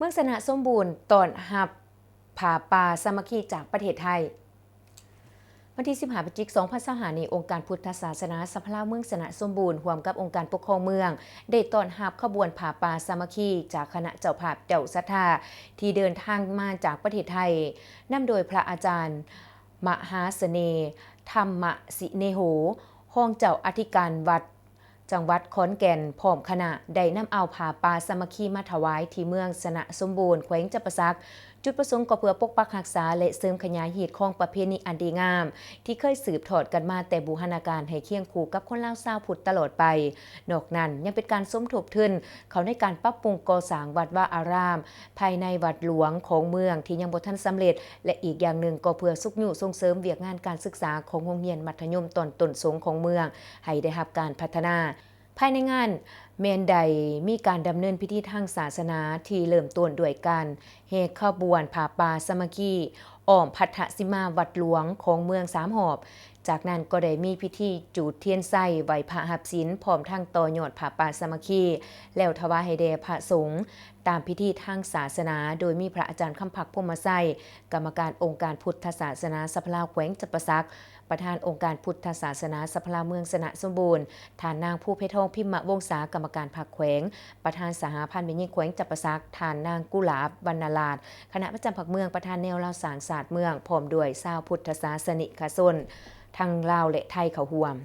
ເມືອງຊະນະສົມບູນຕ້ອນຮັບຜ້າປ່າສາມັກຄີຈາກປະເທດໄທ. ວັນທີສິບຫ້າ ພະຈິກ ສອງພັນຊາວຫ້ານີ້, ອົງການພຸດທະສາສະໜາສະພາລາວເມືອງຊະນະສົມບູນ ຮ່ວມກັບອົງການປົກຄອງເມືອງ ໄດ້ຕ້ອນຮັບຂະບວນຜ້າປ່າສາມັກຄີຈາກຄະນະເຈົ້າພາບເຈົ້າສັດທາ ທີ່ເດີນທາງມາຈາກປະເທດໄທ, ນຳໂດຍພະອາຈານ ມະຫາສະເໜ່ ທຳມະສິເນໂຫ ຮອງເຈົ້າອະທິການວັດ ຈັງຫວັດຂອນແກ່ນ ພ້ອມຄະນະ ໄດ້ນຳເອົາຜ້າປ່າສາມັກຄີມາຖວາຍທີ່ເມືອງຊະນະສົມບູນ ແຂວງຈຳປາສັກ. ຈຸດປະສົງກໍເພື່ອປົກປັກຮັກສາ ແລະ ເສີມຂະຫຍາຍຮີດຄອງປະເພນີອັນດີງາມ ທີ່ເຄີຍສືບທອດກັນມາແຕ່ບູຮານະການ ໃຫ້ຄຽງຄູ່ກັບຄົນລາວຊາວພຸດຕະຫຼອດໄປ. ນອກນັ້ນຍັງເປັນການສົມທົບທຶນເຂົ້າໃນການປັບປຸງກໍ່ສ້າງວັດວາອາຣາມ ພາຍໃນວັດຫຼວງຂອງເມືອງທີ່ຍັງບໍ່ທັນສຳເລັດ ແລະ ອີກຢ່າງໜຶ່ງກໍເພື່ອຊຸກຍູ້ສົ່ງເສີມວຽກງານການສຶກສາຂອງໂຮງຮຽນມັດທະຍົມຕອນຕົ້ນສົງຂອງເມືອງ ໃຫ້ໄດ້ຮັບການພັດທະນາ. ພາຍໃນງານແມ່ນໄດ້ມີການດຳເນີນພິທີທາງສາສະໜາທີ່ເລີ່ມຕົ້ນດ້ວຍການແຫ່ຂະບວນຜ້າປ່າສາມັກຄີອ້ອມພັດທະສີມາວັດຫຼວງຂອງເມືອງສາມຮອບ. ຈາກນັ້ນກໍໄດ້ມີພິທີຈູດທຽນໄຊ ໄຫວ້ພະຮັບສິນ ພ້ອມທັງຕໍ່ຍອດຜ້າປ່າສາມັກຄີ ແລ້ວຖວາຍໃຫ້ແດ່ພະສົງຕາມພິທີທາງສາສະໜາ, ໂດຍມີພະອາຈານ ຄຳພັກ ພົມມະໄຊ ກຳມະການອົງການພຸດທະສາສະໜາສະພາລາວແຂວງຈຳປາສັກ, ປະທານອົງການພຸດທະສາສະໜາສະພາລາວເມືອງຊະນະສົມບູນ, ທ່ານນາງ ພູໄພທອງ ພິມມະວົງສາ ກຳມະການພັກແຂວງ, ປະທານສະຫະພັນແມ່ຍິງແຂວງຈຳປາສັກ, ທ່ານນາງ ກຸຫຼາບ ວັນນະລາດ ຄະນະປະຈຳພັກເມືອງ, ປະທານແນວລາວສ້າງຊາດເມືອງ ພ້ອມດ້ວຍຊາວພຸດທະສາສະນິກະຊົນ ທັງລາວ ແລະ ໄທ ເຂົ້າຮ່ວມ.